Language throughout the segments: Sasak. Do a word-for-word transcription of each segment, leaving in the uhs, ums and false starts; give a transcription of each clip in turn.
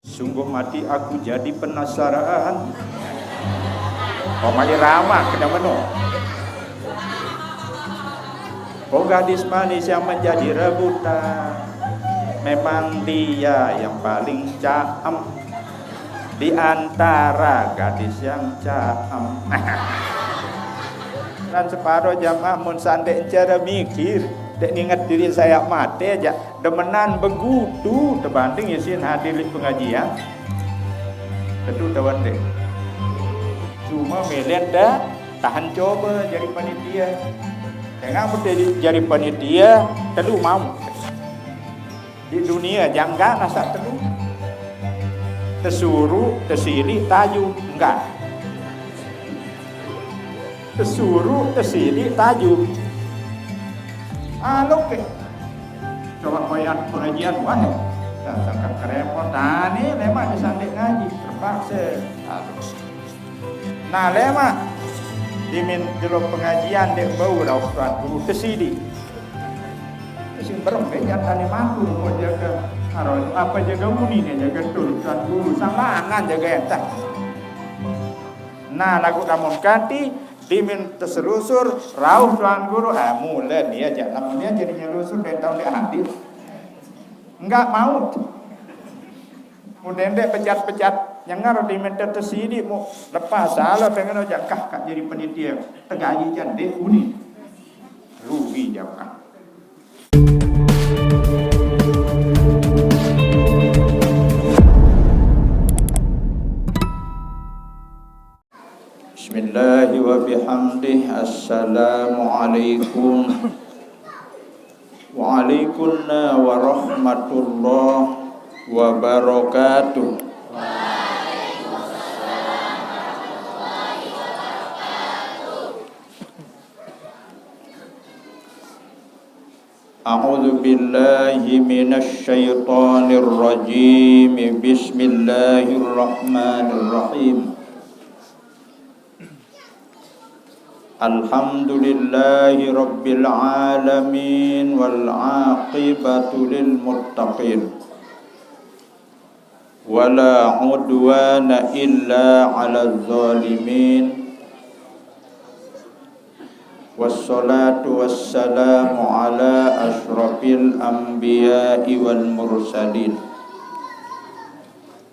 Sungguh mati aku jadi penasaran. Pama irama kena meno. Oh, gadis manis yang menjadi rebutan, memang dia yang paling caem di antara gadis yang caem. Dan separo jamaah mun sandek cara mikir, dek ninget diri saya mate aja. Demenan begutu tebanding isin hadir di pengajian. Tentu tawan deh. Cuma melen dah tahan coba jadi panitia. Dengan betul jadi panitia, telu mau. Di dunia jangka nasa telu. Tesuru, tesili, taju, enggak. Tesuru, tesili, taju. Alok ke. Coba koyan pengajian wah. Dasar kerepotan ni lemak disandik ngaji terpaksa. Aduh. Nah, lemak dimin jelo pengajian dek bau rauh tuan guru tesidi. Sing berembe jatane matur kok jaga. Aro apa jaga uni ne jaga tul tuan guru sambangan jaga entah. Nah, lagu lamun kanti dimin teselusur rauh tuan guru, ah, mula dia jak lamun dia jadi nyelusur dari tahun dia hadir. Enggak mau. Mun dendek pecat-pecat, nyengar dimin tesidi mu lepas salah pengen ojak kah kak jadi panitia. Tegaji jande uni. Rugi jauh ah. Bismillahi wa bihamdih. Assalamualaikum. Waalaikumsalam warahmatullahi wabarakatuh. A'udzu billahi minasy syaithanir rajim. Bismillahirrahmanirrahim. Alhamdulillahi rabbil alamin wal aqibatu lil muttaqin. Wala udwana illa 'alal zalimin. Wassalatu wassalamu ala asyrafil anbiya'i wal mursalin.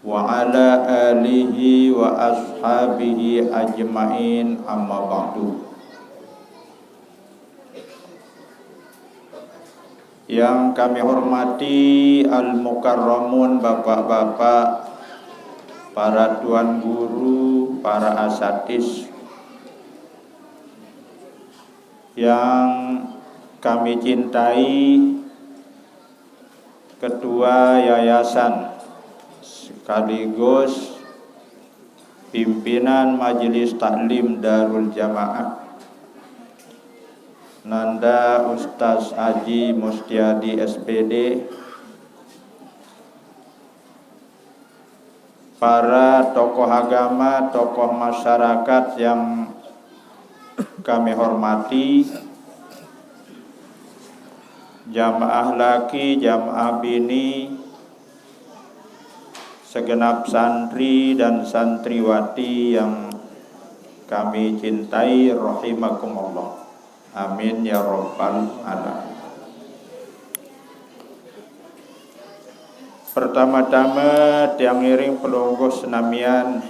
Wa ala alihi wa ashabihi ajma'in, amma ba'du. Yang kami hormati al-mukarramun, bapak-bapak, para tuan guru, para asatis yang kami cintai, Ketua Yayasan sekaligus Pimpinan Majelis Taklim Darul Jamaah, Nanda Ustaz Haji Mustiadi S P D, para tokoh agama, tokoh masyarakat yang kami hormati, jamaah laki, jamaah bini, segenap santri dan santriwati yang kami cintai, rahimakumullah. Amin ya rabbal alamin. Pertama-tama, tiang ngiring pelungguh senamian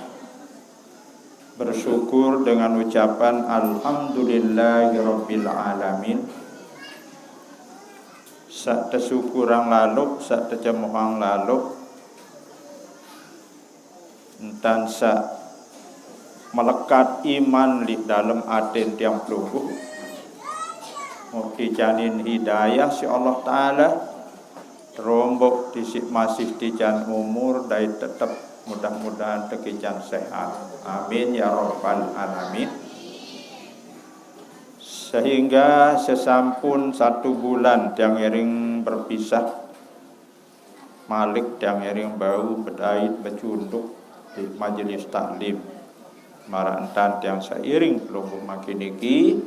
bersyukur dengan ucapan alhamdulillahirabbil alamin. Sak tesyukurang laluk, sak tecemohang laluk, entan sak melekat iman li dalem aten tiang pelungguh. Muk ticanin hidayah si Allah Ta'ala, terombok tisik masih tican umur dai tetep mudah-mudahan tekican sehat. Amin ya rabbal alamin. Sehingga sesampun satu bulan tiang ngiring berpisah, malik tiang ngiring bau bedait becunduk di majelis taklim. Marak entan tiang seiring pelungguh makin niki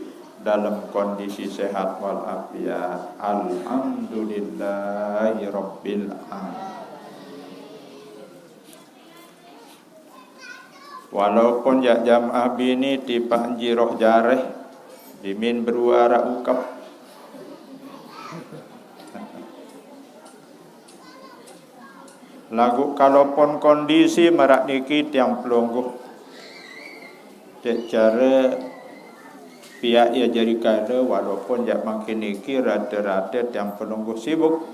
dalam kondisi sehat walafiat. Alhamdulillahirabbil alamin. Walaupun jak jamaah bini tipak jiroh jareh, dimin berua arak ukep. Lagu kalaupun kondisi marak niki tiang pelungguh. Dek cara piak ia jari kada, walaupun jak mangkin niki rata-rata tiang pelungguh sibuk,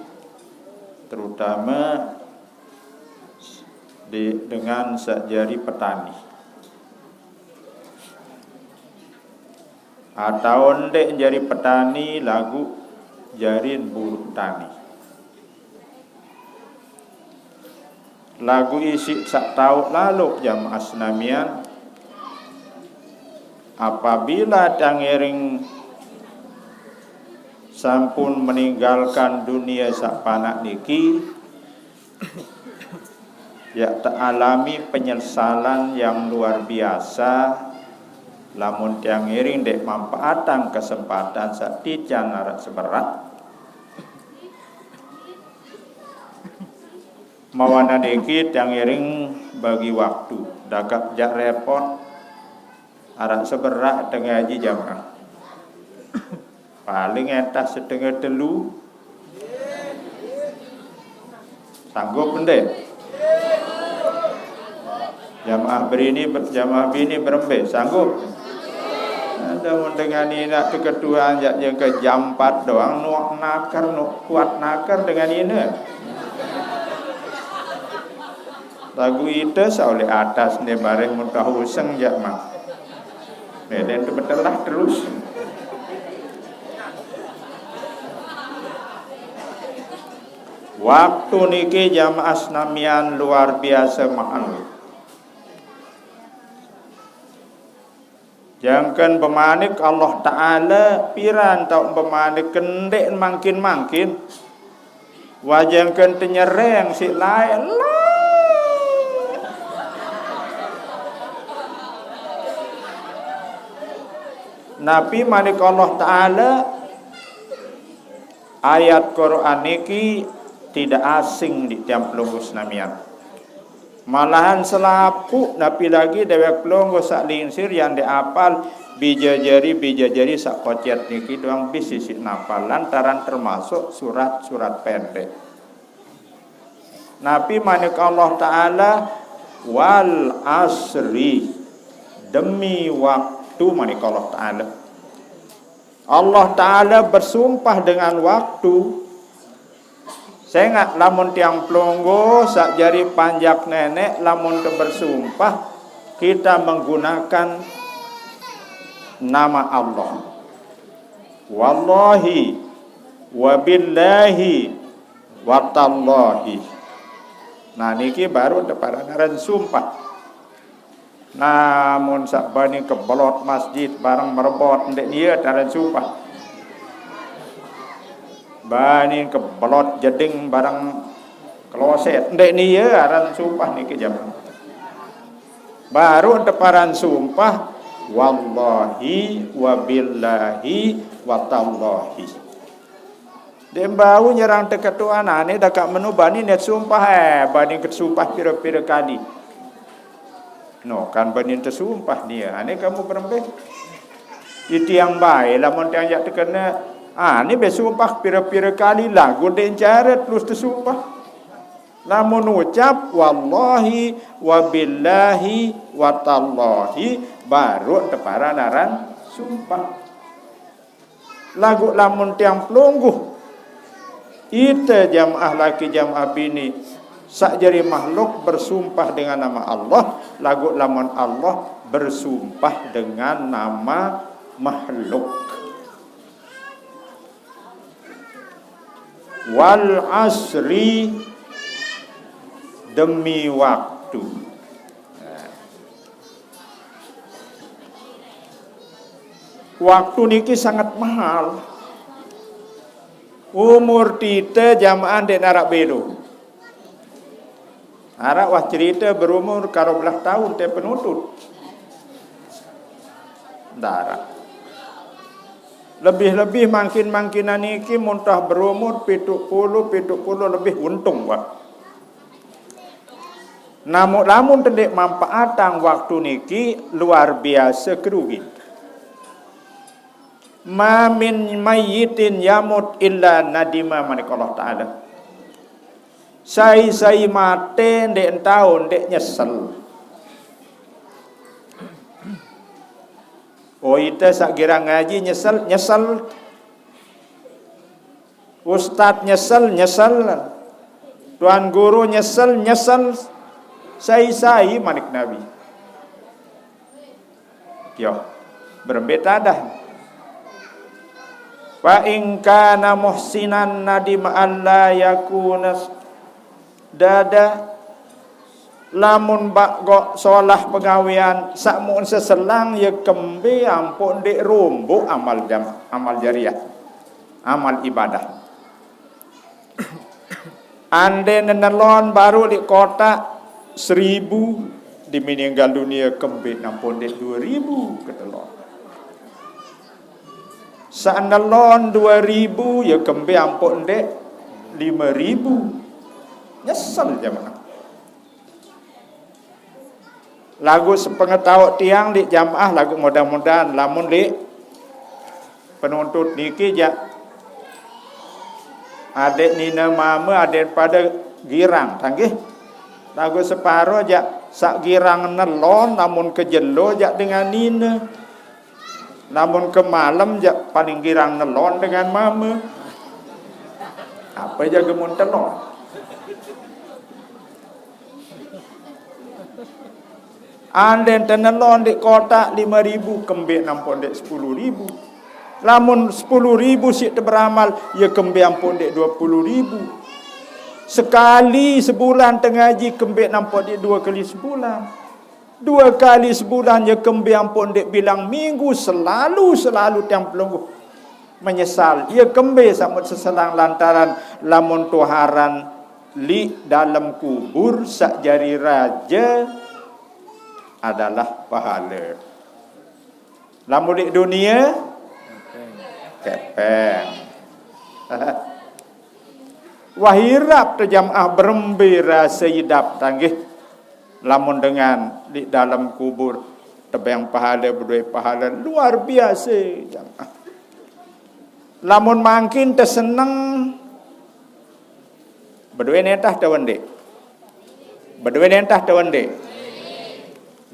terutama di, dengan sak jari petani. Atau ndek jari petani, lagu jari buruh tani. Lagu isik sak tauk lalu jamaah senamian, apabila tiang ngiring sampun meninggalkan dunia sak panak niki, ya, tak alami penyesalan yang luar biasa. Lamun tiang ngiring dek manfaatan kesempatan sak tican arak seberak, mawana niki tiang ngiring bagi waktu, dagak jak repot, arak seberak tengah aji jamaah. Paling entas setengah telu. Sanggup ndek? Jamaah berini, jamaah bini berembe, sanggup? Ada mun dengan ina keketuaan jak jengke jam empat doang, nuak naker, nuak kuat naker dengan ina. Lagu ite saulih atas ne bareh mun tahu useng jak mah. Melen tu betelah terus. Waktu niki jamaah senamian luar biasa mahal. Jangken bemanik Allah Ta'ala, piran tau bemanik kendek mangkin-mangkin. Wajangken tenyereng si lain, lain. Napi manik Allah Ta'ala, ayat Quran niki tidak asing di tiang pelungguh senamian. Malahan selapuq, napi lagi dewek pelungguh saq lingsir yan ndeq apal, bijajari-bijajari saq kocet niki doang bisi siq napal, lantaran termasuk surat-surat pendek. Napi manik Allah Ta'ala, "Wal asri," demi waktu, manik Allah Ta'ala. Allah Ta'ala bersumpah dengan waktu. Sengaq lamun tiang pelungguh saq jari panjak neneq, lamun tebersumpah, kita menggunakan nama Allah. Wallahi, wabillahi, watallahi. Nah, niki baru teparan aran sumpah. Nah, mun saq bani kebelot masjid bareng merebot, ndeq nie taran sumpah. Bani kebelot jeding bareng kloset, ndeq nie aran sumpah niki jaman. Baru teparan sumpah, wallahi, wabillahi, watallahi. Ndeq bau nyerang teketuan, ane dakaq menu bani net sumpah, eh, bani kesumpah pire-pire kali. No, kan bani tesumpah nie, ane kamu berembe? Itiang bae, lamun tiang jaq tekene, ane be sumpah pire-pire kali, laguq ndeq ncaret terus tesumpah. Lamun ucap, "Wallahi, wabillahi, watallahi," baru teparan aran sumpah. Laguq lamun tiang pelungguh, ite jamaah laki, jamaah bini, saq jari makhluk bersumpah dengan nama Allah, laguq lamun Allah bersumpah dengan nama makhluk. Wal asri, demi waktu. Waktu niki sangat mahal. Umur tite jamaah ndeq naraq belo. Araq wah cerite berumur karo belas taun te penutut. Ndaraq. Lebih-lebih mangkin-mangkinan niki mun tah berumur pitu puluh, pitu puluh lebih untung, wah. Namun lamun teu ndeq manfaatang waktu niki, luar biase kerugi. "Ma min mayyitin yamut illa nadima," manik Allah Ta'ala. Sai-sai mate ndeq ntao, ndeq nyesel. Oh, ite saq girang ngaji nyesel, nyesel. Ustaz nyesel, nyesel. Tuan guru nyesel, nyesel. Sai-sai manik Nabi. Yo, berembe tadah. "Fa in kana muhsinan nadima alla yakuna s-, dada, lamun baq gok solah pengawean saq mun seselang, ye kembe ampoq ndeq romboq amal jam-, amal jariah, amal ibadah." Ande nenelon baruq leq kotak seribu, di meninggal dunie kembe ampoq ndeq due ribu ketelon. Saq nelon due ribu, ye kembe ampoq ndeq lime ribu. Nyesel jemaah. Laguq sepengetaoq tiang leq jamaah, laguq mudah-mudahan lamun leq penuntut niki jaq adeq nine mame adeq pade girang, tanggih. Laguq separo jaq saq girang nelon, lamun ke jelo jaq dengan nine. Lamun ke malem jaq paling girang nelon dengan mame. Ape jaq gemun telon? Anden tenelon leq kotak lime ribu, kembe ampoq ndeq sepulu ribu. Lamun sepulu ribu siq teberamal, ye kembe ampoq ndeq due pulu ribu. Sekali sebulan tengaji, kembe ampoq ndeq due kali sebulan. Due kali sebulan, ye kembe ampoq ndeq bilang minggu, selalu, selalu tiang pelungguh menyesal. Ye kembe samut seselang lantaran lamun tuharan leq dalem kubur saq jari raje adalah pahale. Lamun leq dunie, kepeng. Wah, irap te jamaah, berembe rase idap, tanggih. Lamun dengan leq dalem kubur tebeng pahale, bedoe pahale luar biase, jamaah. Lamun mangkin teseneng, bedoe entah tewendeq. Bedoe entah tewendeq.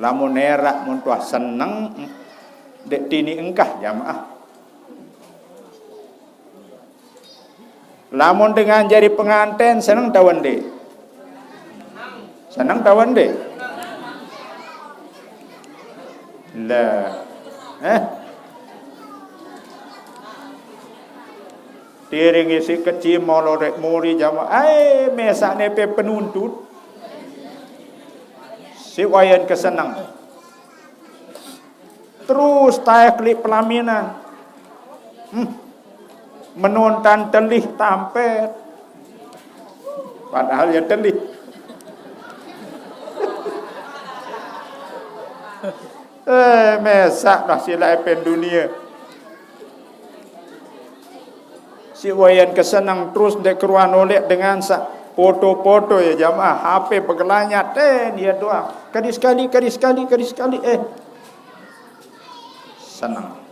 Lamun eraq mun tuah seneng, ndeq tini engkah, jamaah. Lamun dengan jari penganten, seneng tawendeq? Seneng tawendeq? Lah. Eh? Tiring isiq kecimol oreq muri jamaah. Ai, mesaq nepe penuntut. Siq wayen keseneng. Terus taek leq pelaminan. Hmm. Menontan telih tampet. Padahal ye telih. Eh, mesaq dah silaq epen dunie. Siq wayen keseneng terus ndeq keruan oleq dengan saq poto-poto ye jamaah, H P begelanyat, eh, ye doang. Kadi sekali, kadi sekali, kadi sekali, eh. Seneng.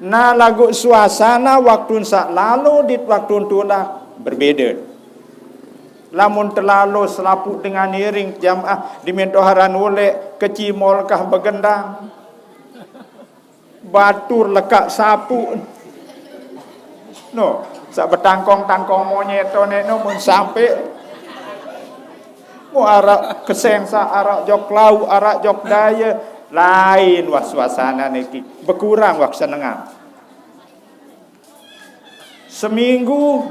Nah, laguq suasana waktun saq lalo dit waktun tulah berbede. Lamun telalo selapuq dengan iring jamaah, dimen toharan oleq, kecimol kah begendang. Batur lekaq sapuq. No, saq betangkong-tangkong monyet to ne no mun sampe. Mu araq keseng saq araq jok lauq, araq jok daye, lain wah suasana niki. Bekurang wah kesenengan. Seminggu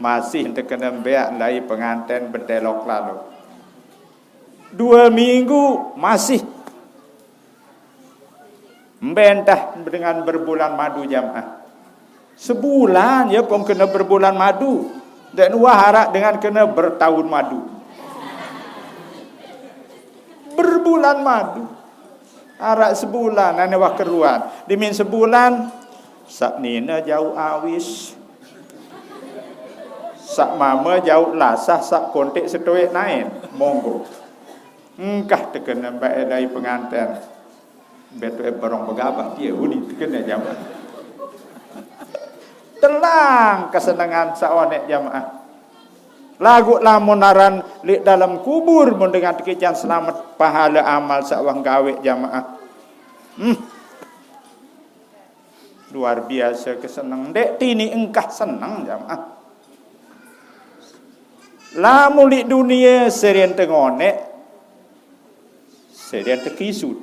masih tekene mbeaq ndai penganten bedelok lalo. Due minggu masih. Mbe entah dengan berbulan madu jamaah. Sebulan ye pong kene berbulan madu. Ndeq nuah araq dengan kene bertaun madu. Berbulan madu. Araq sebulan, ane wah keruan. Dimin sebulan, saq nine jauq awis. Sak mama jauh lasah, sak kontek setoek naen. Monggo. Engkah tekena bae dai penganten. Betul, eh, barong begabah dia uni tekena jamaah. Telang kesenengan saonek jamaah. Lagu lamun aran lik dalam kubur mun dengan tekican selamat pahala amal sak wah gawe jamaah. Hmm. Luar biasa keseneng. Dek tini engkah seneng jamaah. Lamun lik dunia seren tengonek, seren tekisut.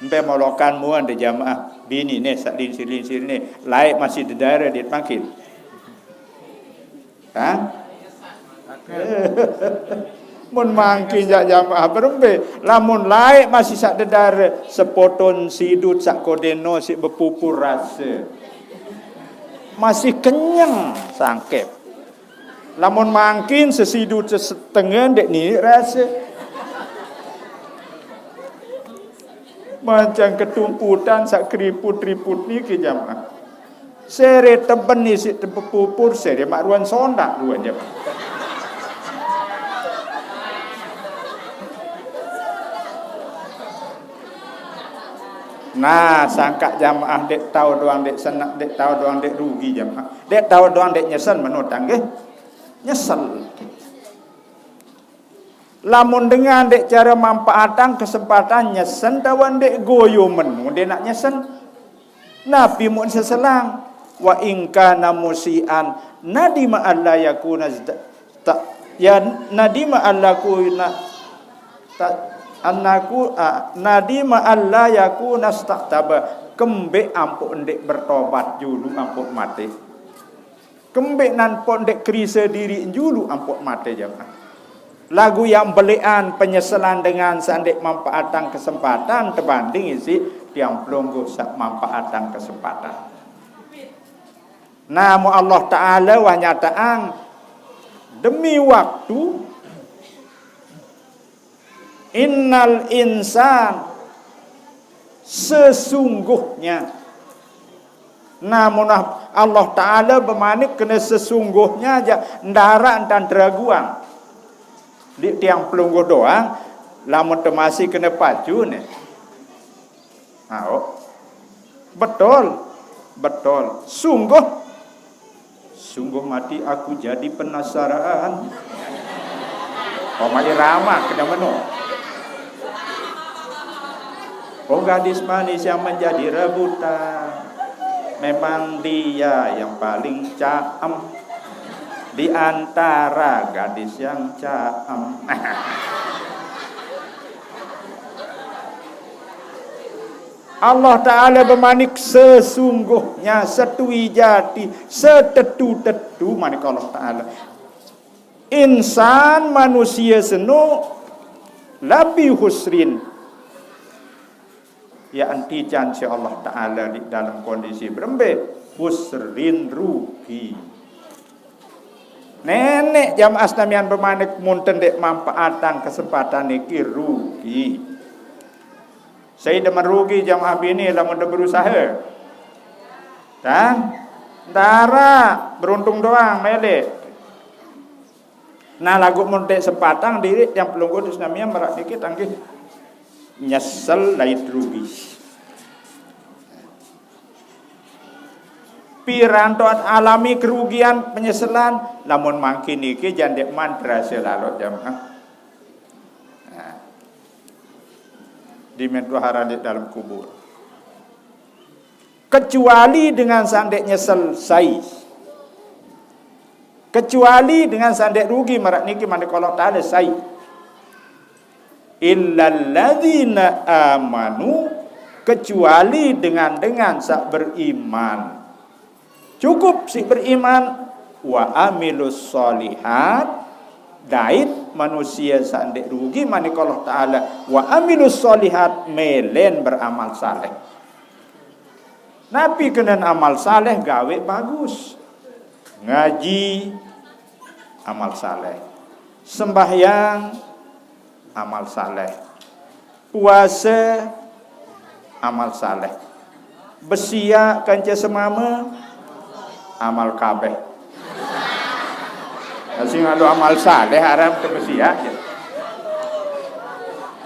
Empe molokan muan de jamaah. Bini ne sak linsir-linsir ne. Laek masih dedare dit mangkin. Hah? Mun mangkin jak jamaah berembe. Lamun laek masih sak dedare, sepoton sidut sak kodeno sik bepupur rasa. Masih kenyang sangkep. Lamun mangkin sesidut sesetengah dek ni rasa. Macam ketumputan sak keriput-riput niki jamaah. Sere teben isik tebe pupur, sere mak ruan sondak ruan jamaah. Nah, sangkak jamaah dek tau doang dek senak, dek tau doang dek rugi jamaah. Dek tau doang dek nyesel menutang nggih. Nyesel. Lamun dengan dek cara manfaatan kesempatan nyesen tawan dek goyo menu dek nak nyesen. Nabi mun seselang wa ingka namusian nadima alla yakuna zda- ta- ya nadima alla kuna ta- annaku ah, nadima alla yakuna staktaba kembek ampuk ndek bertobat julu ampuk mati. Kembek nan pok ndek kerise diri njulu ampok mate jamaah. Lagu yang belean penyesalan dengan sandek manfaatan kesempatan tebanding isi tiang pelungguh sak manfaatan kesempatan. Namu Allah Ta'ala wah nyataang demi waktu Innal insan sesungguhnya. Namun Allah Ta'ala bemanik kena sesungguhnya aja ndara entan teraguang. Di tiang pelungguh doang, lamun temasi kena pacu nih. Au. Betul. Betul. Sungguh. Sungguh mati aku jadi penasaran. Rhoma Irama kena menu. Oh gadis manis yang menjadi rebutan. Memang dia yang paling caem di antara gadis yang caem. Allah Ta'ala bemanik sesungguhnya, setui jati, setetu-tetu manik Allah Ta'ala. Insan manusia seno labi husrin. Ya antican si Allah Ta'ala di dalam kondisi berembe husrin rugi. Nenek jamaah senamian bemanik munten dek manfaatan kesempatan niki rugi. Saya demen rugi jamaah bini lamun de berusaha. Tang, ndara beruntung doang melek. Nah lagu mun dek sempatang diri yang pelungguh dus namanya merak dikit anggih nyesel lait rugi. Piranto alami kerugian penyeselan lamun mangkin niki jandek mantra selalot jamaah. Nah, di mentuhara di dalam kubur. Kecuali dengan sandeknya selesai. Kecuali dengan sandek rugi marak niki manik Allah Ta'ala sai. Illalladzina amanu kecuali dengan-dengan sak beriman. Cukup si beriman wa amilus solihat dait manusia sandek rugi manik Allah Ta'ala wa amilus solihat melen beramal saleh. Napi kenen amal saleh gawe bagus. Ngaji amal saleh. Sembahyang amal saleh. Puasa amal saleh. Besia kanca semama amal kabeh. Sing anu amal saleh aran tebesiak.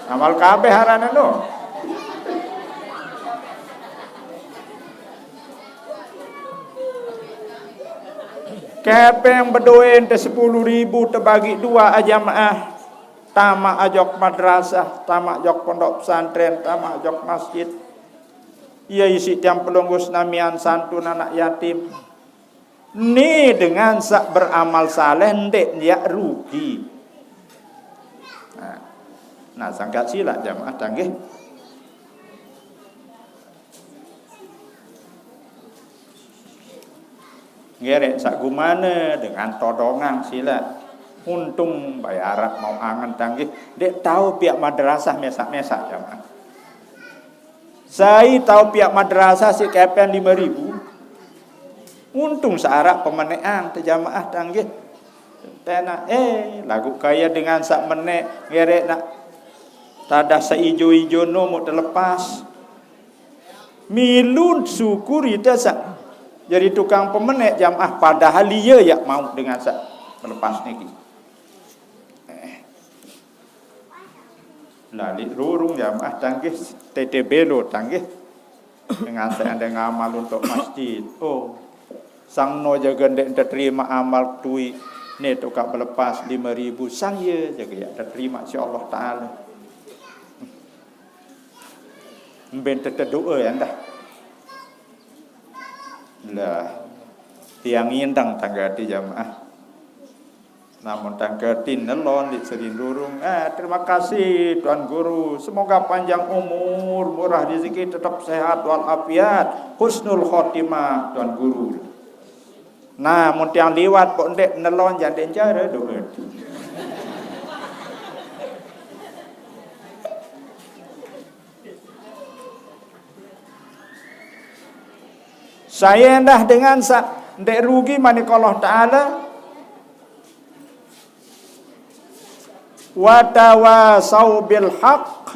Amal kabeh aran anu. Kepeng bedoen te sepuluh ribu tebagi dua jamaah. Tamak ojok madrasah, tamak ojok pondok pesantren, tamak ojok masjid. Ia isi tiang pelungguh senamian santun anak yatim. Ni dengan sak beramal saleh ndek nyak rugi. Nah, nah sangkat silak jamaah tanggih. Ngerek sak gumana dengan todongang silak. Untung bayarak mau angen tanggih. Dek tahu pihak madrasah mesak-mesak jamaah. Sai tau piak madrasah si kepen lima ribu. Untung searak pemenekan te jamaah tanggih. Tena eh lagu kaya dengan sak menek ngerek nak tadah seijo-ijo no mau terlepas. Milun syukuri te sak jadi tukang pemenek jamaah padahal ia yak mau dengan sak melepas niki. Eh. Lali rurung jamaah tanggih, tete belo tanggih. Ngantek ande ngamal untuk masjid. Oh, sang no jaga ndek terima amal tui ne tukak melepas lima ribu sang ye jaga ya terima si Allah Taala. Mben tete doa ya dah. Lah, tiang indang tangga di jamaah. Namun tangga tin nelon di serindurung. Eh, terima kasih Tuan Guru. Semoga panjang umur, murah rezeki, tetap sehat walafiat, husnul khotimah Tuan Guru. Nah, mun tiang liwat pok ndek nelon jande cara doa. Saya endah dengan sa ndek rugi manik Allah Taala. Watawasau bil haq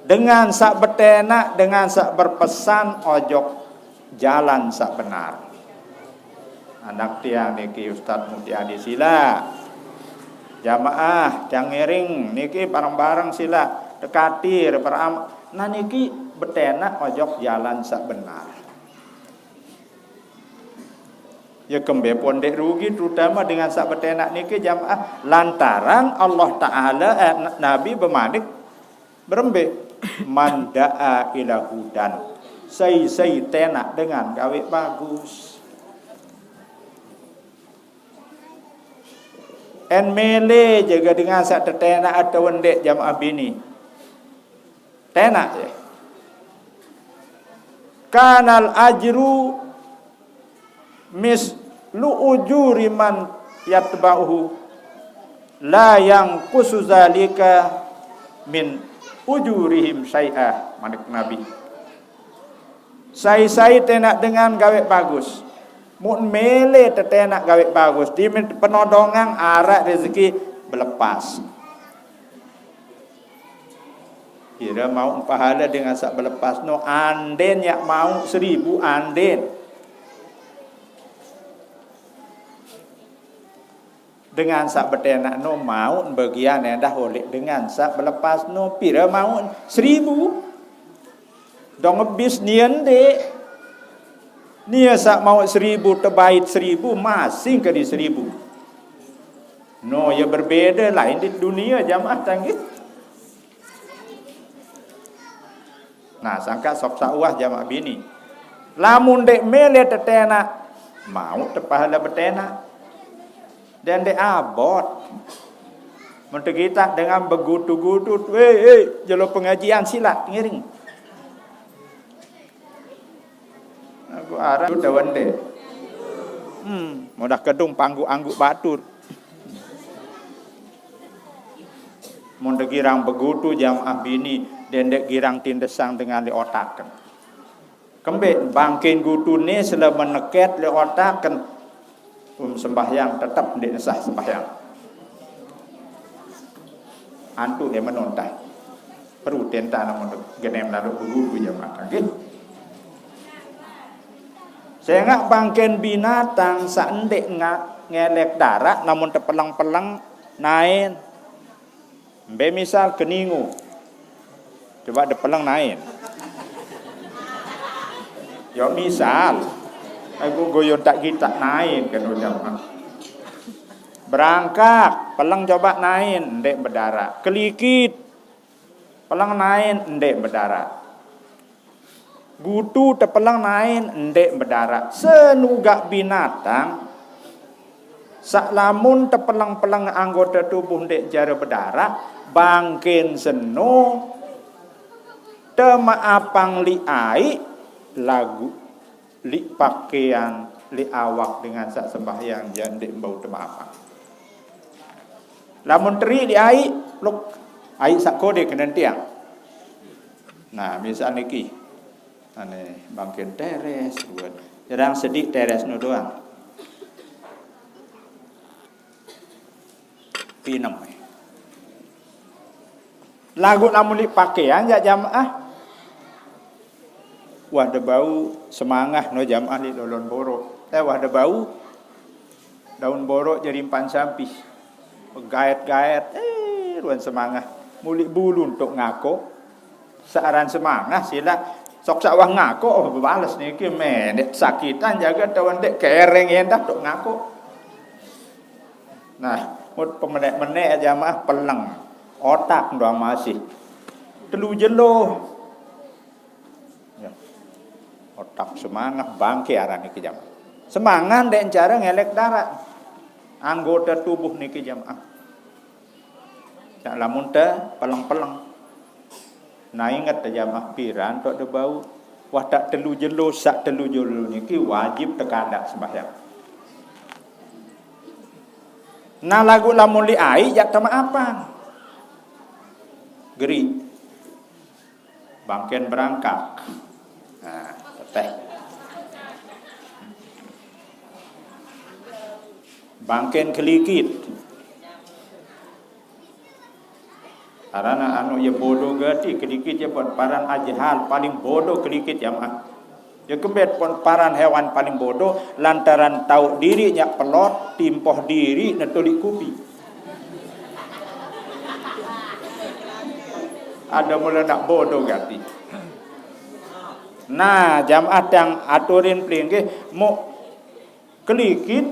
dengan sak betenak dengan sak berpesan ojok jalan sak benar. Anak tiang niki Ustaz Mutia di sila jamaah tiang ngiring niki bareng-bareng sila tekatir beram nah niki betenak ojok jalan sak benar. Ya kembe pondek rugi terutama dengan sak betenak niki jamaah lantaran Allah Taala eh, Nabi bemanik berembe man da'a ila hudan sai-sai tenak dengan gawe bagus. En mele jaga dengan sak tetenak atau wendek jamaah bini. Tenak ya. Kanal ajru mislu ujuri man yatba'uhu la yang kusu zalika min ujurihim syai'ah manik Nabi. Sai-sai tenak dengan gawe bagus. Mun mele tetenak gawe bagus, di penodongan arak rezeki belepas. Kira mau pahala dengan sak belepas no anden yak mau seribu anden. Dengan sak betenak no mau bagian endah oleh dengan sak belepas no pira mau seribu. Dong bis nian dek. Nia sak mau seribu tebait seribu masing ke di seribu. No ya berbeda lain di dunia jamaah tanggih. Nah, sangka sok sakwah jamaah bini. Lamun dek mele tetenak, mau tepahala betenak. Dan dek abot. Menteri kita dengan begutu-gutu, hei, hei, jelo pengajian sila ngiring. Aku arah tu dawan dek. Hmm, mudah kedung panggu angguk batur. Mun degirang begutu jamaah bini, dendek girang tindesang dengan li otaken. Kembe bangkin gutune selama neket li otaken. Um sembahyang tetap ndik nesah sembahyang. Antu dia menontah. Perlu tentang namun genem lalu begutu jamaah. Gitu. Sengaq bangken binatang saq ndeq nga-, ngelek daraq, lamun tepeleng-peleng naen. Mbe misal keningu. Coba tepeleng naen. Yo misal. Aku goyon tak gitak naen kan udah. Berangkak, peleng coba naen, ndeq bedaraq. Kelikit, peleng naen, ndeq bedaraq. Gutu tepeleng naen ndeq bedaraq. Senugaq binatang saq lamun tepeleng-peleng anggote tubuh ndeq jari bedaraq, bangken seno temaapang leq aiq, laguq leq pakean, leq awak dengan saq sembahyang jaq ndeq bau temaapang. Lamun teriq leq aiq, luk, aiq saq kode kenen tiang. Nah, misal niki. Ane bangken teres, buat. Jarang sediq teres no doang. Pinem. Laguq lamun leq pakean jaq jamaah. Wah, de bau semangah no jamaah leq lolon boroq. Eh, wah, de bau daun boroq jari mpan sampi. Begaet-gaet, eh, ruen semangah. Muliq bulu ntok ngako. Searan semangah silaq. Sok saq wah ngako, oh, bebales niki meneq sakitan jage taun ndeq kereng endah tok ngako. Nah, mut pemeneq-meneq jamaah peleng. Otak doang masih. Telu jelo. Ya. Otak semangah bangke aran niki jamaah. Semangah ndeq cara ngelek daraq. Anggota tubuh niki jamaah. Saq lamun te peleng-peleng. Nah, inget te jamaah piran tok de bau. Wah, tak telu jelo, saq telu jelo niki wajib tekadaq sembahyang. Nah, laguq lamun leq aiq jaq temaapang. Geriq. Bangken berangkak. Nah, teteh. Bangken kelikit. Arana anu ye bodoh gati kelikit ye pon paran ajehal paling bodoh kelikit jamaah. Ye kembet pon paran hewan paling bodoh lantaran tauq diriq nyaq pelot, timpoh diriq netuliq kupi. Ada mule nak bodoh gati. Nah, jamaah tiang aturin pelinggih, muq kelikit,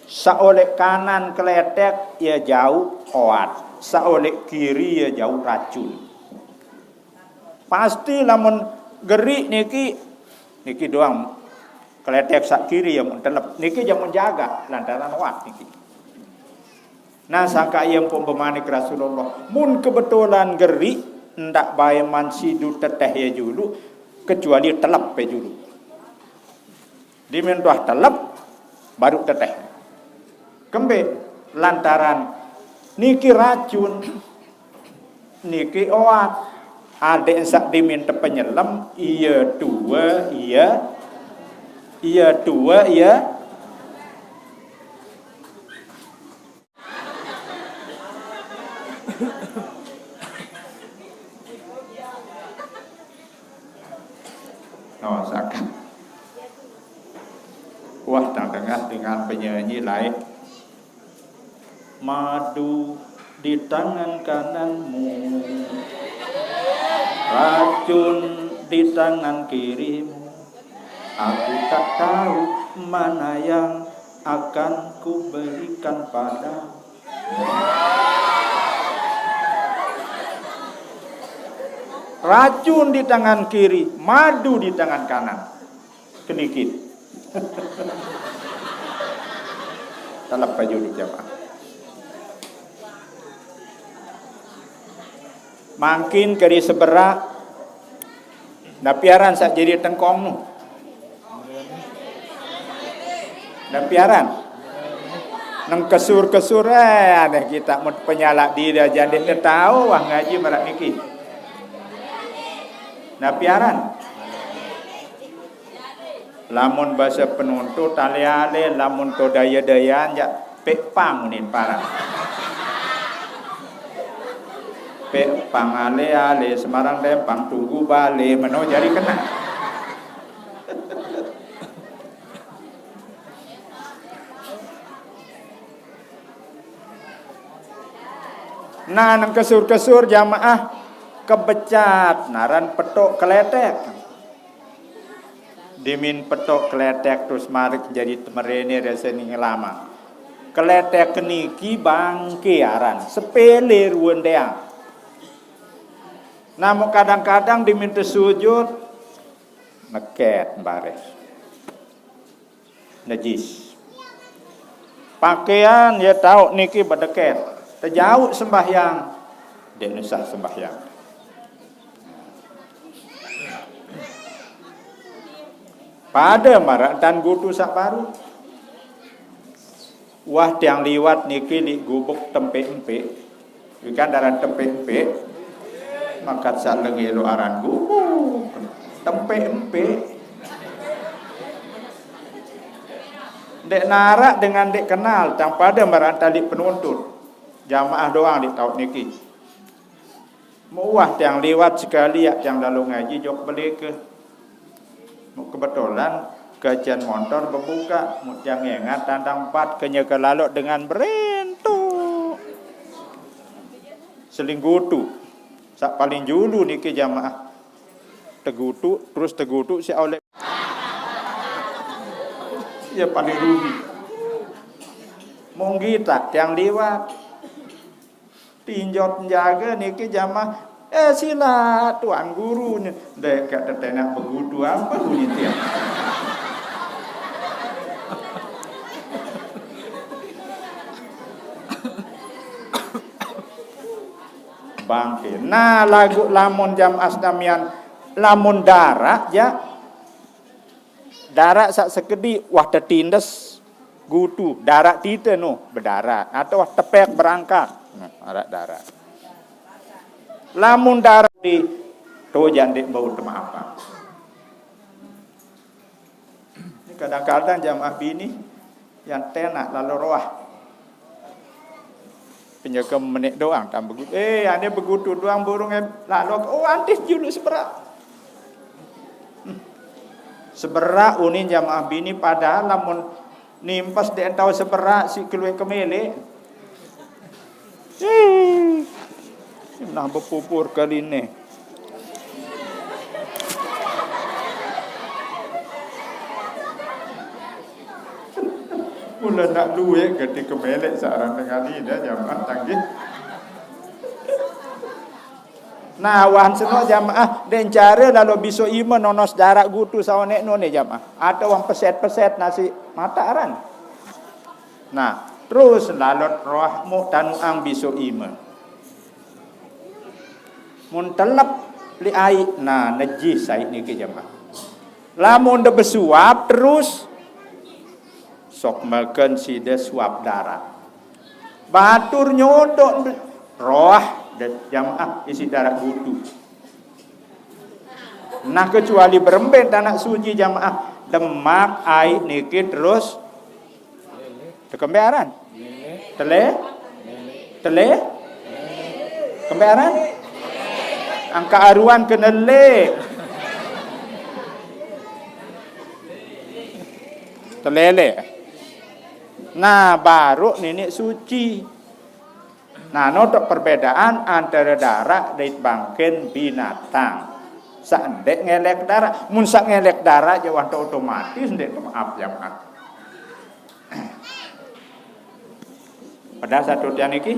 saq oleq kanan keletek, ye jauq oat. Saq oleq kiri, ye jauq racun. Pasti lamun geriq niki, niki doang keletek saq kiri ye mun telep. Niki jamun jagaq lantaran oat niki. Nah, sangkaq ie mpun bemanik Rasulullah, "Mun kebetulan geriq, ndaq bae man sidu teteh ie julu, kecuali telep ie julu." Dimin tuah telep, baru teteh. Kembe? Lantaran niki racun, niki oat. Adeq saq dimin tepenyelem, ie tue, ie, ie tue, ie Oh, sakat. Wah, tang dengah dengan penyanyi lain. Madu di tangan kananmu, racun di tangan kirimu. Aku tak tahu mana yang akan kuberikan padamu. Racun di tangan kiri, madu di tangan kanan. Kelikit. Telep baju di jamaah. Mangkin keri seberaq, napi aran saq jari tengkong nu? Napi aran? Neng kesur-kesur, eh, aneh kita mun penyalaq diri aja ndeq tao wah ngaji maraq niki. Napi aran? Lamun base penonto, ale-ale, lamun to daya-dayaan, jaq peq pang unin paran. Peq pang ale-ale, Semarang dempang, tunggu bale, meno jari kena. Nah, nang kesur-kesur jamaah kebecat, naran petok keletek. Dimin petok keletek terus marik jadi temerene reseni ngelamang. Keletek niki bangke aran, sepele ruwen deang. Namun kadang-kadang dimin tesujud, neket baris. Najis. Pakaian ya tahu niki bedeket. Tejauh sembahyang, dek nusah sembahyang. Pada maraq tan gutu saq baru. Wah, tiang liwat niki liq gubuk tempe empik. Ikan daran tempe empik. Makat saq lengelo aran gubuk. Tempe empik. Ndeq naraq dengan ndeq kenal, tang pade maraq taliq penuntut. Jamaah doang ndeq taoq niki. Muah tiang liwat sekali, yaq tiang lalo ngaji jok beleke. Mu kebetulan kacian montor bebukaq, mu tiang ngengat tandang empat kenyeke lalo dengan berentuk. Selinggutu. Saq paling julu niki jamaah. Tegutu, terus tegutu si oleh. Ya paling rugi. Monggi tak tiang liwat. Tinjot njaga niki jamaah. Eh, sila Tuan Guru. Ndeq kaq tetenak begutu apa bunyi tiang. Bangke. Nah, laguq lamun jamaah senamian, lamun daraq, jaq. Daraq saq sekediq, wah tetindes gutu, daraq tite no, bedaraq. Atau wah tepek berangkat, nah, araq daraq. Lamun daraq di, to jaq ndeq bau temaapang. Ini kadang-kadang jamaah bini yang tenak lalo roah. Penyeke menik doang, tam begutu. Eh, ane begutu doang burung em, lalo, oh, antis julu seberak. Hmm. Seberak unin jamaah bini, padahal lamun nimpes ndeq tao seberak, siq kelueq kemeleq. Ih, nah bepupur kaline. Mule naq lueq gati kemeleq saq aran dengan nine jamaah tanggih. Nah, wan seno jamaah, ndeq care lalo bisoq ime nonos daraq gutu saoneq no ne jamaah. Atau wong peset-peset nasi mata aran. Nah, terus lalot roah mu tanuqang bisoq ime. Mun telep leq aiq, nah, nejis aiq niki jamaah. Lamun de besuap terus, sok meken side suap daraq. Batur nyodok roah de jamaah isiq daraq gutu. Nah, kecuali berembe tanaq suci jamaah, demak aiq niki terus tekembe aran. Tele? Tele? Kembe aran? Angkaq aruan kene le. Telele. Nah, baruq niniq suci. Nah, notok perbedaan antare daraq dait bangken binatang. Saq ndeq ngelek daraq. Mun saq ngelek daraq, jaq wah otomatis ndeq temaap jamaah. Pedas atau tiang niki?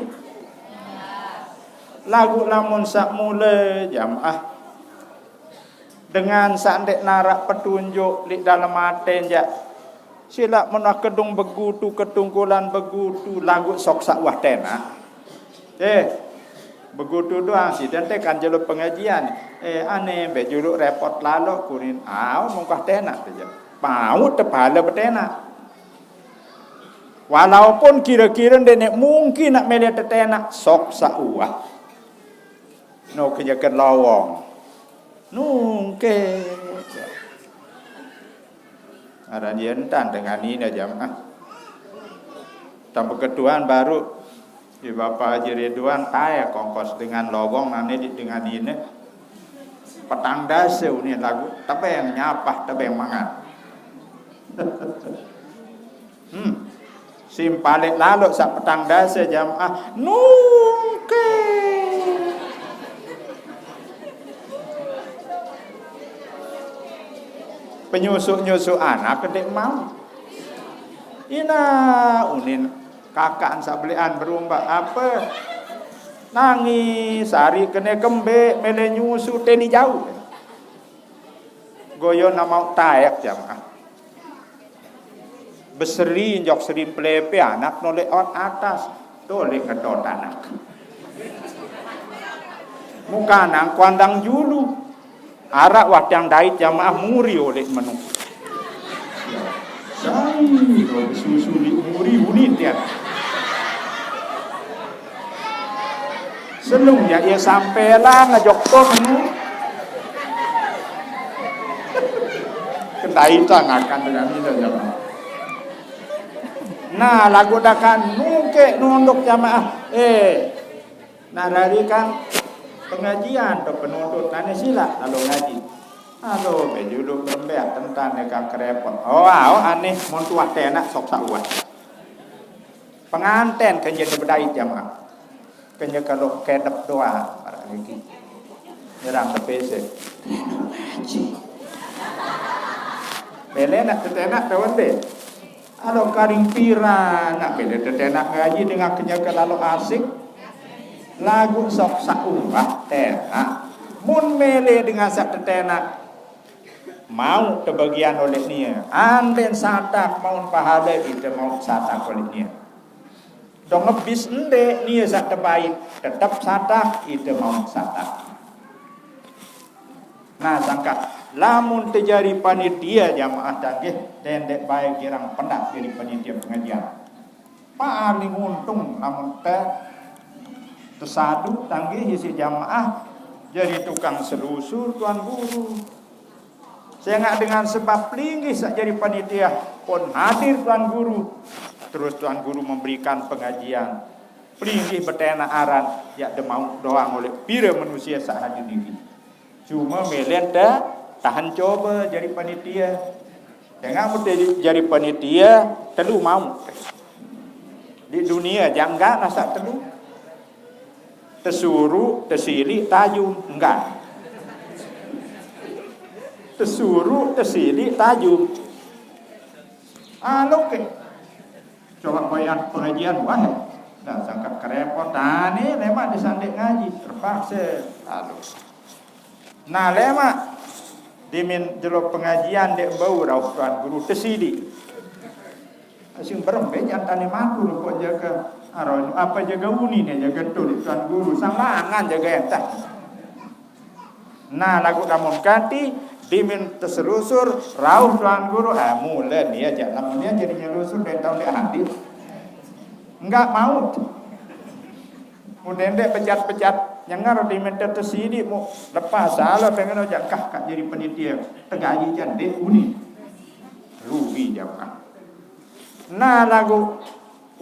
Laguq lamun saq mule jamaah dengan saq ndeq naraq petunjuk leq dalem ate, jaq. Silaq menah kedung begutu, ketungkulan begutu, laguq sok saq wah tenaq. Eh, begutu doang side ente kan jelo pengajian. Eh, ane mbe juluq repot lalo kunin. Au, mungkah tenaq te, jaq. Mau tepale betenaq. Walaupun kire-kire ndeqne mungkin naq mele tetenaq, sok saq uwah. No kenyeken lowong. Nungke. Aran ye entan dengan nine jamaah. Tambah ketuan baru, di Bapak Haji Ridwan, tae kongkos dengan lowong nane di dengan nine. Petang dase unin laguq, tebeng nyapah, tebeng mangan. Hmm. Sing paling lalo sak petang dasa jamaah nungke. Penyusuk-nyusuk anak gede mau. Ina unin kakaan sak belian berumba apa? Nangis, hari kene kembe, mele nyusu, teni jauh. Goyo nama taek jamaah. Beseri njok seri pelepe anak nolek on atas. Tolek ngedot anak. Muka nang kuandang julu. Arak wadang dait jamaah muri oleh menu. Sai, kalau besusu di muri unin tiap. Selung ya ia sampelan ngejok to menu. Kendai tangakan dengan ini jamaah. Nah, lagu dakan nungke nunduk jamaah. Eh, nah dari kan pengajian atau penuntut nane sila lalu ngaji. Aduh, bejulu berembeak tentang nekang kerepot. Oh, aw, aneh, mun tuah tenak sok sauah. Penganten kan jadi bedai jamaah. Kenya kalau kedep doang, para niki. Nyerang ke P C. Bele nak tetenak kawan deh. Alo karing pira, nak bele tetenak ngaji dengan kenya ke lalu asik. Lagu sok saumbah tenak. Mun mele dengan sak tetenak. Mau tebagian oleh nia. Anden satak maun pahala ite mau satak oleh nia. Dong ngebis ende nia sak tebaik. Tetap satak ite mau satak. Nah, sangka lamun tejari panitia jamaah tanggih, dendek baik girang pendak jadi panitia pengajian. Paling untung lamun te tesadu tanggih isi jamaah jadi tukang selusur tuan guru. Sehingga dengan sebab pelinggih sak jadi panitia pun hadir tuan guru. Terus tuan guru memberikan pengajian. Pelinggih betena aran, ya demau doang oleh pira manusia sak hadir niki. Cuma melen te tahan coba jadi panitia. Tengah mesti jadi panitia telu mau. Di dunia jangga nasa telu. Tesuru, tesili, tajum, enggak. Tesuru, tesili, tajum. Alo ke. Coba bayar pengajian wah. Dah sangka kerepot tani lemak disandek ngaji terpaksa. Aduh. Nah, lemak dimin jelo pengajian dek bau rauh tuan guru tesidi. Sing berembe jantan matur kok jaga aron apa jaga uni nih jaga tuh tuan guru sambangan jaga entah. Nah, lagu lamun kanti dimin teselusur rauh tuan guru ah mula nih aja lamun dia jadi nyelusur dari tahun dia hadir. Enggak mau. Mun dendek pecat-pecat nyengar dimin tesidi mau lepas salah pengen aja kah kak jadi penitia tegaji jande uni. Rugi jamaah. Nah, lagu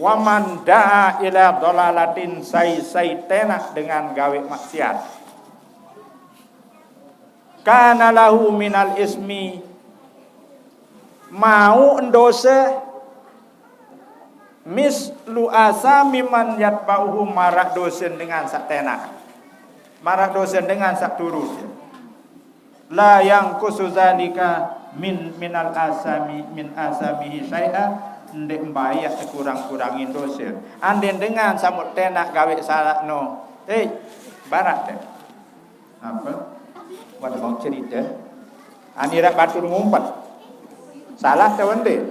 waman da'a ila dolalatin sai-sai tenak dengan gawe maksiat. Kana lahu minal ismi mau dosa mislu asami man yatba'uhu marak dosen dengan sak tenak. Marak dosen dengan sak turun. La yang kusu zalika min minal asami min asamihi syai'a ndek mbayak sekurang-kurangin dosa. Anden dengan samut tenak gawe salah no. Eh, barat deh. Apa? Waduh mau cerita. Anirak batur ngumpet. Salah tawon deh.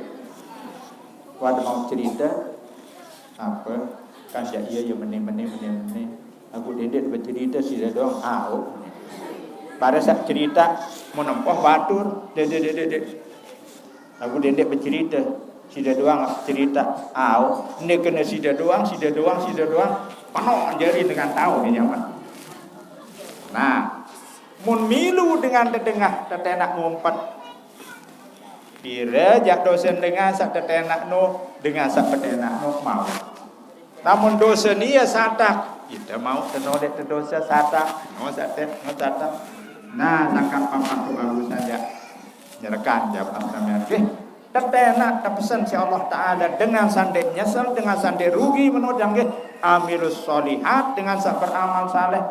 Waduh mau cerita. Apa? Kan ja iya ya mene mene mene mene. Aku dendek bercerita sida doang au. Pada saat cerita mau nempoh batur, dede dede dede. Aku dendek bercerita sida doang cerita au. Ini kena sida doang, sida doang, sida doang. Penuh jari dengan tahu di zaman. Nah, mun milu dengan dedengah tetenak ngumpet. Pira jak dosen dengan sak tetenak no, dengan sak tetenak no mau. Namun dosa nia satak, kita mau tenolek te dosa satak, no satek, no satak. Nah, sangka papak tu baru saja. Nyerekan jawab sampean ke. Tetenak tepesen si Allah Ta'ala dengan sande nyesel, dengan sande rugi menurut yang nggih, amilus solihat, dengan sak beramal saleh.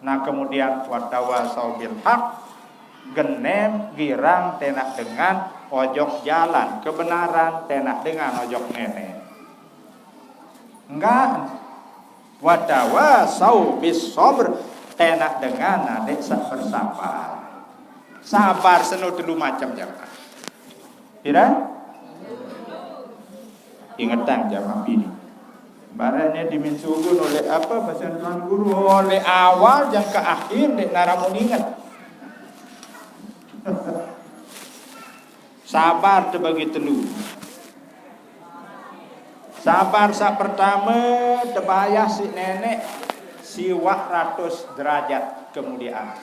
Nah, kemudian watawasau bil haq, genem girang tenak dengan ojok jalan kebenaran, tenak dengan ojok nenek. Enggak. Watawasau bis sabr, tenak dengan adik sak bersabar. Sabar seno telu macam, jamaah. Pira? Ingetan, jamaah, ini. Barangnya diminsugun oleh apa bahasa Tuan Guru? Oleh awal jang ke akhir dek naramun inget. Sabar terbagi telu. Sabar sak pertama tebayah si nenek siwak ratus derajat kemuliaan.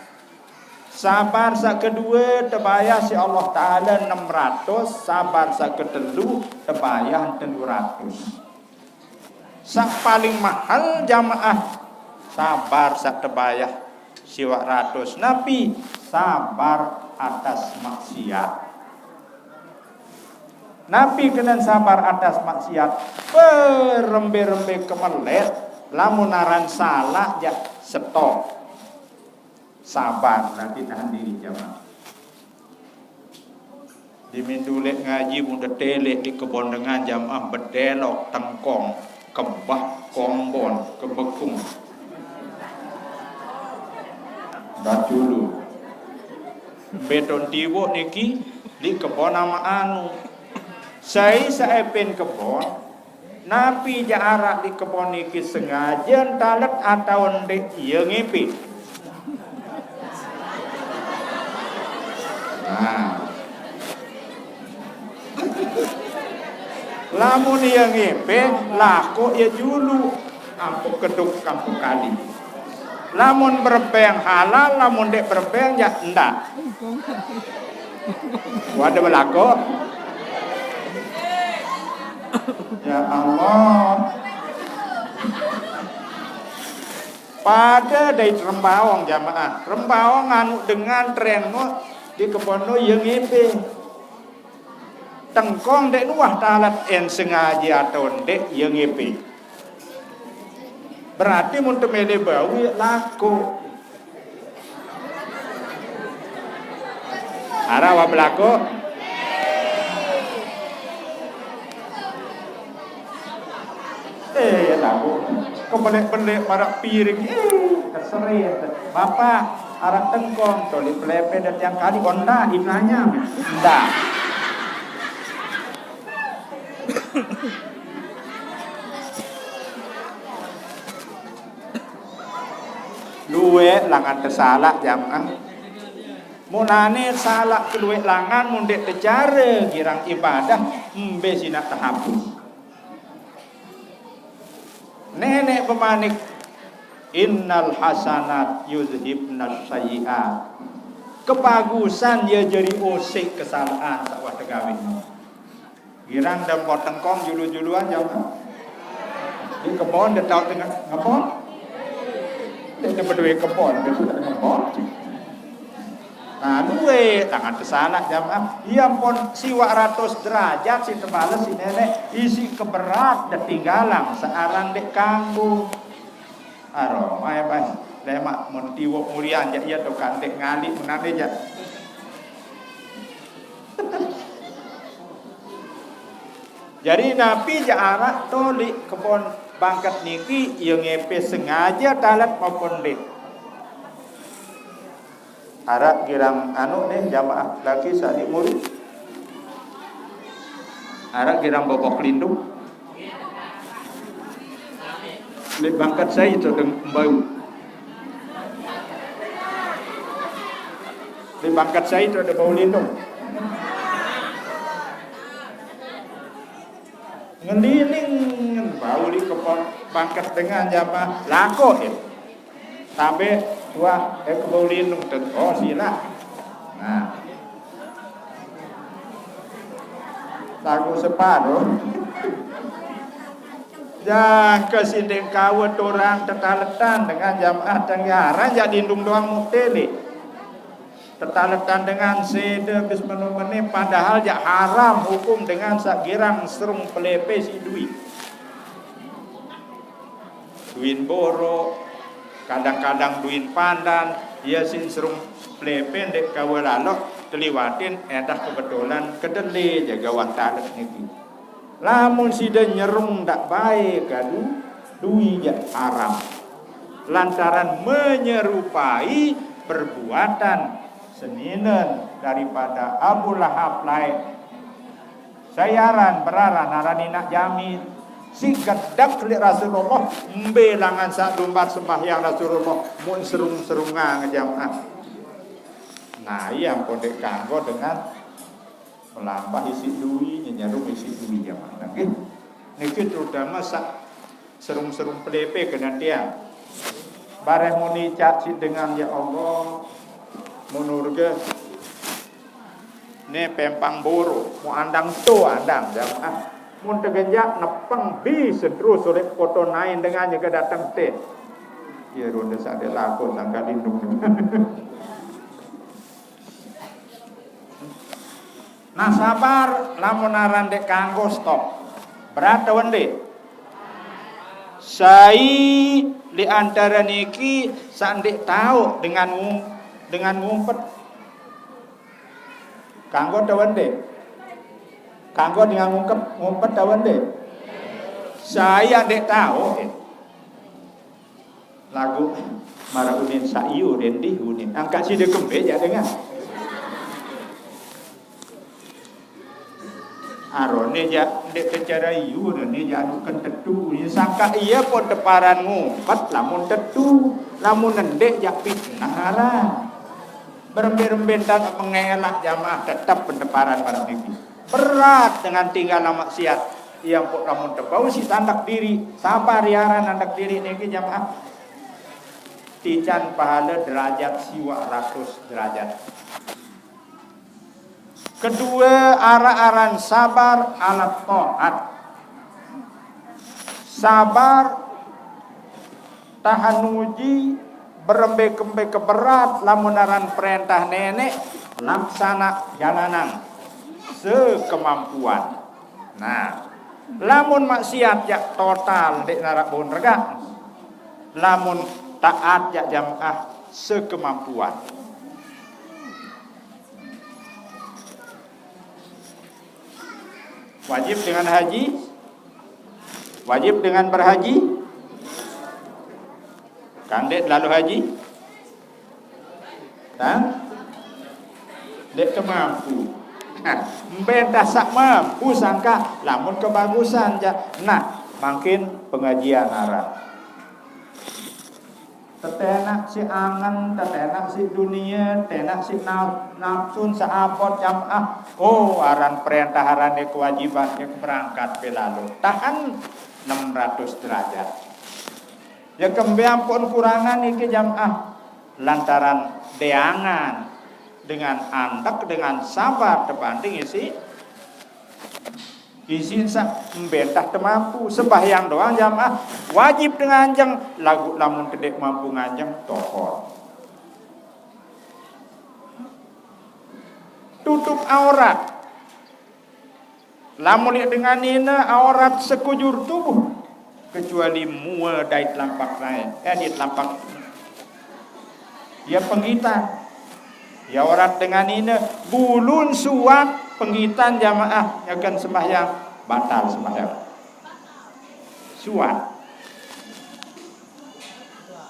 Sabar sak kedua tebayah si Allah Ta'ala enam ratus, sabar sak ketelu tebayah telu ratus. Sak paling mahal, jamaah, sabar sak tebayah siwak ratus. Napi? Sabar atas maksiat. Napi kenen sabar atas maksiat? Berembe-rembe kemelet, lamun aran salah jak stop. Sabar, nanti tahan diri, jamaah. Dimindulek ngaji mun detelek di kebon dengan, jamaah, bedelok tengkong, kebah kombon, kebekung. Dah dulu. Beton tiwok niki di kebon ama anu. Sai saepen kebon, napi ja arak di kebon niki, sengaja talet atau ndeq, iya ngipi. Nah. Lamun iya ngipi, laku iya julu. Ampuh keduk, ampuh kali. Lamun berebeng halal, lamun ndeq berebeng, ya ndak. Waduh, belaku. Ya Allah. Pada dait Rembaong, jamaah. Rembaong anu dengan terengok di kebon no, iya ngipi. Tengkong ndeq nuah talet en sengaje atau ndeq, iya ngipi. Berarti mun temele bau, ya laku. Araq wah belaku. Eh, ya laku. Kebelek-belek maraq piring. Eh, keseret. Bapak, araq tengkong, toli pelepe dan tiang kali, oh, ndak, inanya. Ndak. Lueq langan tesalaq, jamaah. Mulane salaq kelueq langan mun ndeq tecare girang ibadah, mbe sinaq tehapus. Neneq bemanik, "Innal hasanat yuzhibnas sayyiat." Kebagusan ye jari osek kesalaqan saq wah tegawe. Girang dem poteng kong julu-juluan jauh. Di kebon dia tau tengah ngebon. Dia, dia beduit kebon, dia sudah ngebon. Nah, duit, tangan kesana jamaah. Iya pon siwaq ratus derajat si tebales si neneq, isi keberat detinggalang searang ndeq kanggo. Aromah ya, Bang. Lemaq mun tiwuq mulian jaq iya to kanteq ngaliq menane jaq. Jari napi jaq araq to leq kebon bangket niki, ie ngepe sengaje talet maupun ndeq? Araq girang anu nih jamaah lagi saq leq muri? Araq girang bobok lindung? Leq bangket sai to deng bau? Leq bangket sai to de bau lindung? Ngeliling bau leq kebon bangket dengan jamaah lako ya. Sampai tuah, eh, ke bau lindung tu. Oh, silaq. Nah. Lagu separo. Jangke sinding kawe turang tetaletan dengan jamaah tengaran jaq lindung doang mutele. Tetaletan dengan sede bis menu-mene, padahal jak haram hukum dengan sak girang serung pelepe si dui. Duin boro, kadang-kadang duin pandan, ya sin serung pelepe ndek kawa lalok teliwatin, edah kebetulan kedele jaga wang talek niki. Lamun side nyerung ndak bae kadu, dui jak haram. Lantaran menyerupai perbuatan seninen daripada Abu Lahab lae. Sayaran beraran aran inak jamin. Si gedek leq Rasulullah, mbe langan saq lumbar sembahyang Rasulullah, mun serung-serungang jamaah. Nah, iya ampun ndeq kanggo dengan melambah isiq dui, nyenyerung isiq dui jamaah. Nah, nggih. Niki terutama saq serung-serung pelepe kenen tiang. Bareh muni cak siq dengan, "Ya Allah, mun urge ne pempang boro, mu andang to andang jamaah. Mun tegenjak nepeng bi seterus oleh poto nain dengan nyeke dateng te." Ye ronde sade lakon sangka lindung. Nah, sabar lamun aran ndeq kanggo stop. Berat atau ndeq? Sai leq antare niki saq ndeq tao dengan ngu-, dengan ngumpet. Kanggo atau ndeq? Kanggo dengan ngungkep, ngumpet atau ndeq? Sai ndeq tao, eh. Laguq maraq unin saq iyu rendi unin. Angkaq side kembe jaq dengan. Arone jaq ndeq tecara iyu, arone jaq anu ken tetu. Sangkaq ie pun teparan ngumpet lamun tetu. Lamun ndeq jaq pitnah aran. Berembe-rembe ntan mengelak jamaah tetep penteparan maraq niki. Berat dengan tinggal maksiat. Ie mpuk lamun tebau siq tandak diriq, sabar ie aran tandak diriq niki jamaah. Tican pahale derajat siwaq ratus derajat. Kedue, araq aran sabar alat taat. Sabar tahan uji, berembe-kembe keberat, lamun aran perentah Neneq, laksana jalanang sekemampuan. Nah, lamun maksiat jaq total ndeq naraq bau regaq. Lamun taat jaq jamaah sekemampuan. Wajib dengan haji, wajib dengan berhaji. Kan ndeq lalo haji? Hah? Ndeq temampu. Nah, mbe endah saq mampu sangkaq lamun kebagusan jaq. Nah, mangkin pengajian araq. Tetenak siq angen, tetenak siq dunie, tetenak siq na-, napsun saq abot jamaah. Oh, aran perentah, aranne kewajiban, ye berangkat pe lalo. Tahan enam ratus derajat. Ye kembe ampun kurangan niki jamaah, lantaran deangan dengan andek, dengan sabar tebanding isiq, isiq saq mbe endah temampu. Sembahyang doang jamaah wajib dengan nganjeng, laguq lamun te ndeq mampu nganjeng, tokol. Tutup aurat. Lamun leq dengan nine aurat sekujur tubuh, kecuali mue dait lampak lain, eh, dait lampak. Ye penggitan. Ye aurat dengan nine, bulun suwat penggitan jamaah nyeken sembahyang, batal sembahyang. Suwat.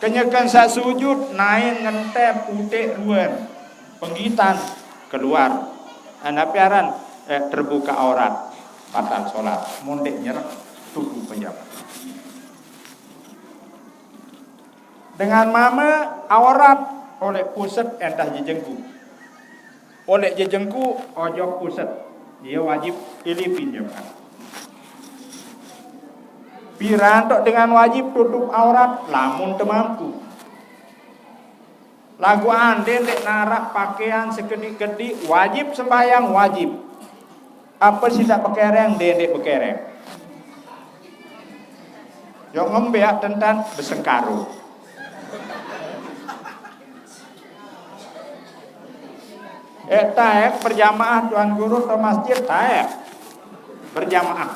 Kenyeken saq sujut, naen ngentep uteq ruen. Penggitan keluar. Nah, napi aran, eh, terbuka aurat. Batal solat. Mun ndeq nyerep tubuh pejam. Dengan mame aurat oleq puset endah jejengku. Oleq jejengku ojok puset. Ie wajib ilipin jemaah. Piran toq dengan wajib tutup aurat lamun temampu. Laguq ande ndeq naraq pakean sekediq-kediq, wajib sembahyang, wajib. Ape side bekereng, ndeq, ndeq bekereng. Yo ngembeq tentan besengkaro. Eh, taek berjamaah Tuan Guru to masjid, taek berjamaah.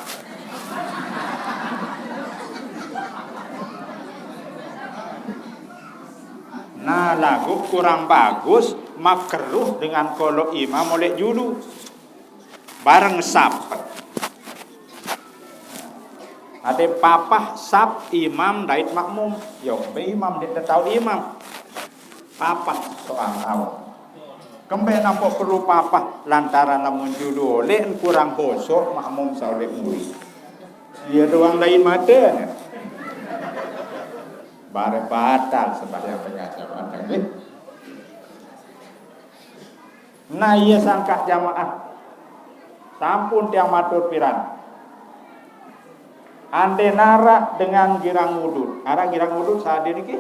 Nah, lagu kurang bagus, makruh dengan kolo imam oleh julu. Bareng sap. Ada papah sap imam dait makmum. Yo, be imam dia tahu imam. Papah soal awak. Kembe nampak perlu papah lantaran lamun julu oleh kurang bosok makmum saulek murid. Dia doang lain matanya. Bare batal sembahyang pengajian matanya. Nah, iya sangkak jamaah. Sampun tiang matur piran. Ande narak dengan girang udut. Arak girang udut sadin niki?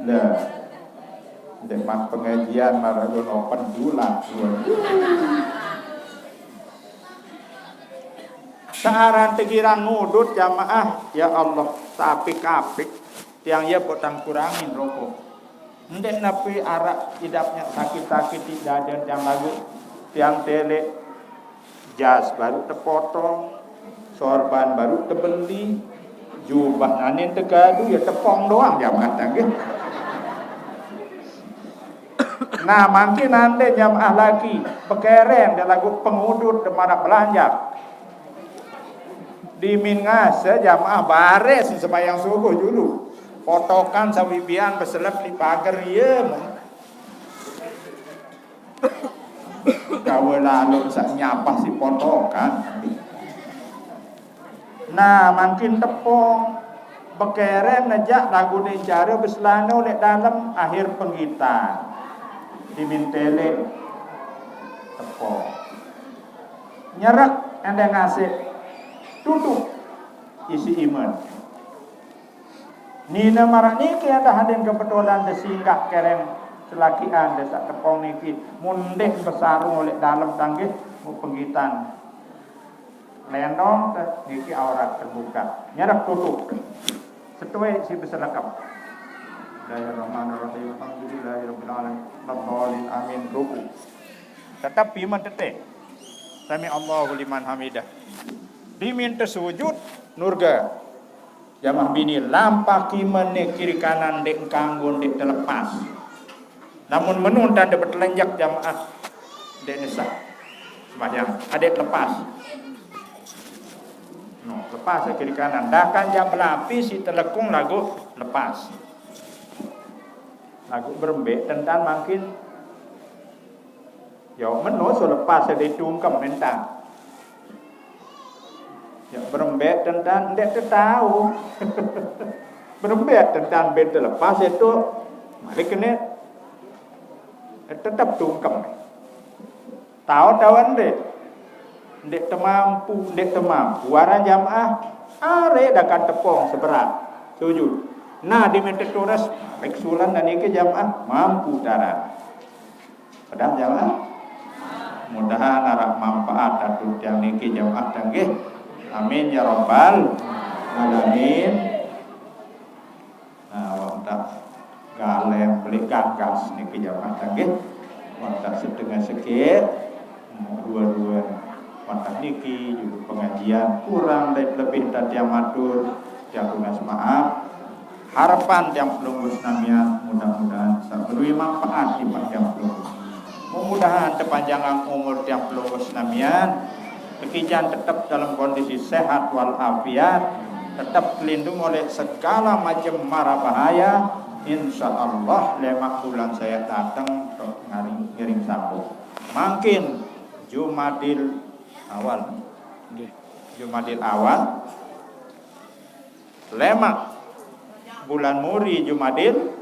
Lah. Dek mah pengajian malah gun open bulan. Searan tegirang ngudut jamaah, ya Allah, sapik-apik tiang ya potang kurangin rokok. Ndek napi arak idapnya sakit-sakit tidak ada yang lagu tiang tele jas baru tepotong, sorban baru tebeli, jubah nanin tegadu ya tepong doang jamaah tangge. Nah, mangkin ande jamaah lagi, pekereng dia lagu pengudut dia marak belanja. Dimin ngase jamaah bares sembahyang subuh dulu. Potokan sawibian beselep di pagar iya. Kawe lalu sak nyapa si potokan. Nah, mangkin tepung. Bekeren nejak lagu ni cara beselano lek dalam akhir penggitan. Dimintelek tepung. Nyerek endeng ngasih. Tutup isi iman. Nina marak niki ada hadin kebetulan de singgah kereng selakian de sak tepung niki mundek besarung oleh dalam tanggih mu penggitan. Lendong te niki aurat terbuka. Nyerap tutup. Setuai si beselekap. Bismillahirrahmanirrahim. Alhamdulillahirabbil alamin. Rabbal amin. Ruku. Tetap iman teteh. Sami Allahu liman hamidah. Diminta sujud nurga. Jamaah bini lampah kimen ne kiri kanan dek kanggo dek telepas. Namun menun tanda betelenjak jamaah dek nesah. Sembahyang adek lepas. No, lepas ya kiri kanan. Dah kan jam belapi si telekung lagu lepas. Lagu berembek tentang mangkin. Ya, meno so lepas ada tungkem mentang. Ya, berembek tentang ndak tetau. Berembek tentang ben terlepas itu mari kena tetap tungkem. Tahu tahu ndak? Ndak temampu, ndak temampu. Warang jamaah are dakan tepung seberat. Sujud. Nah, di minta turas, baik sulan dan niki jamaah mampu taran. Pedah jamaah. Mudahan arak manfaat atau tiang niki jamaah tanggih. Amin ya rabbal alamin. Nah, wong tak galem beli gagas niki jamaah tanggih. Wong tak setengah sekit, dua-dua. Wong tak niki juga pengajian kurang dan lebih tadi yang matur. Tiang tugas maaf. Harapan tiang pelungguh senamian mudah-mudahan bisa beri manfaat di tiang pelungguh. Mudah-mudahan kepanjangan umur tiang pelungguh senamian, kekijan tetap dalam kondisi sehat walafiat, tetap terlindung oleh segala macam mara bahaya. Insya Allah lemak bulan saya datang tok ngiring, ngiring sambung. Mangkin Jumadil awal. Jumadil awal. Lemak bulan Muri Jumadil.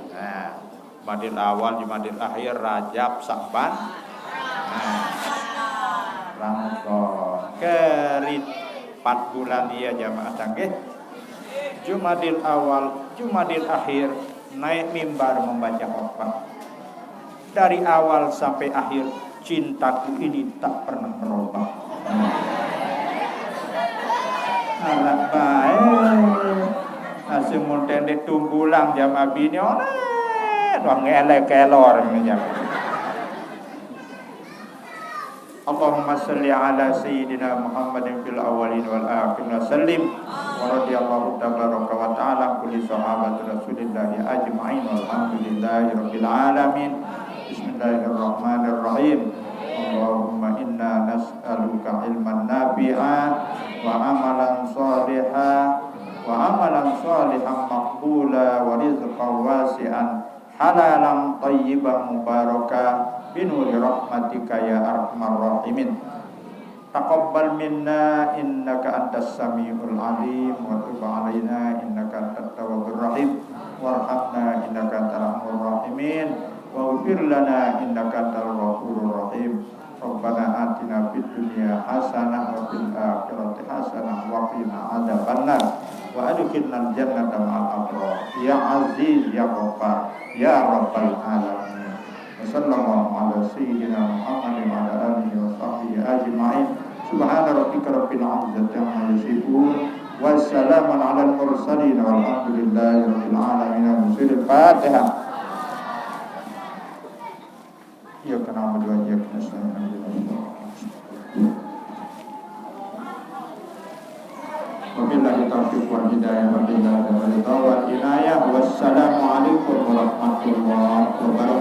Nah, Jumadil awal, Jumadil akhir, Rajab, Sa'ban. Nah, Ramadan. Kerit empat bulan iya jamaah tanggih. Jumadil awal, Jumadil akhir, naik mimbar membaca khutbah. Dari awal sampai akhir, cintaku ini tak pernah berubah. Anak baik. Nasi muntende tunggulang jam abini orang. Wong elek kelor ini ya. Allahumma salli ala sayyidina Muhammadin fil awwalin wal akhirin wa sallim. Wa radiyallahu tabaraka wa ta'ala an kulli sahabati Rasulillahi ajma'in. Walhamdulillahi rabbil alamin. Bismillahirrahmanirrahim. Allahumma inna nas'aluka ilman nafi'a wa amalan saliha wa amalan salihan maqbula wa rizqan wasi'an halalan tayyiban mubaraka binuri rahmatika ya arhamar rahimin. Taqabbal minna innaka antas samiul alim wa tub alaina innaka antat tawwabur rahim warhamna innaka antal arhamur rahimin waghfir lana innaka antal ghafurur rahim. Rabbana atina fid dunya hasanah wa fil akhirati hasanah wa qina adzabannar wa adkhilnal jannata ma'al abrar ya aziz ya ghaffar ya rabbal alamin. Wa sallallahu ala sayyidina Muhammadin wa ala alihi wa sahbihi ajma'in. Subhana rabbika rabbil izzati amma yasifun. Wa salamun alal mursalin walhamdulillahi rabbil alamin. Al-Fatihah. Iyyaka na'budu wa iyyaka nasta'in. Wabillahi taufiq wal hidayah, wabillahi ridha wal inayah. Wassalamualaikum warahmatullahi wabarakatuh.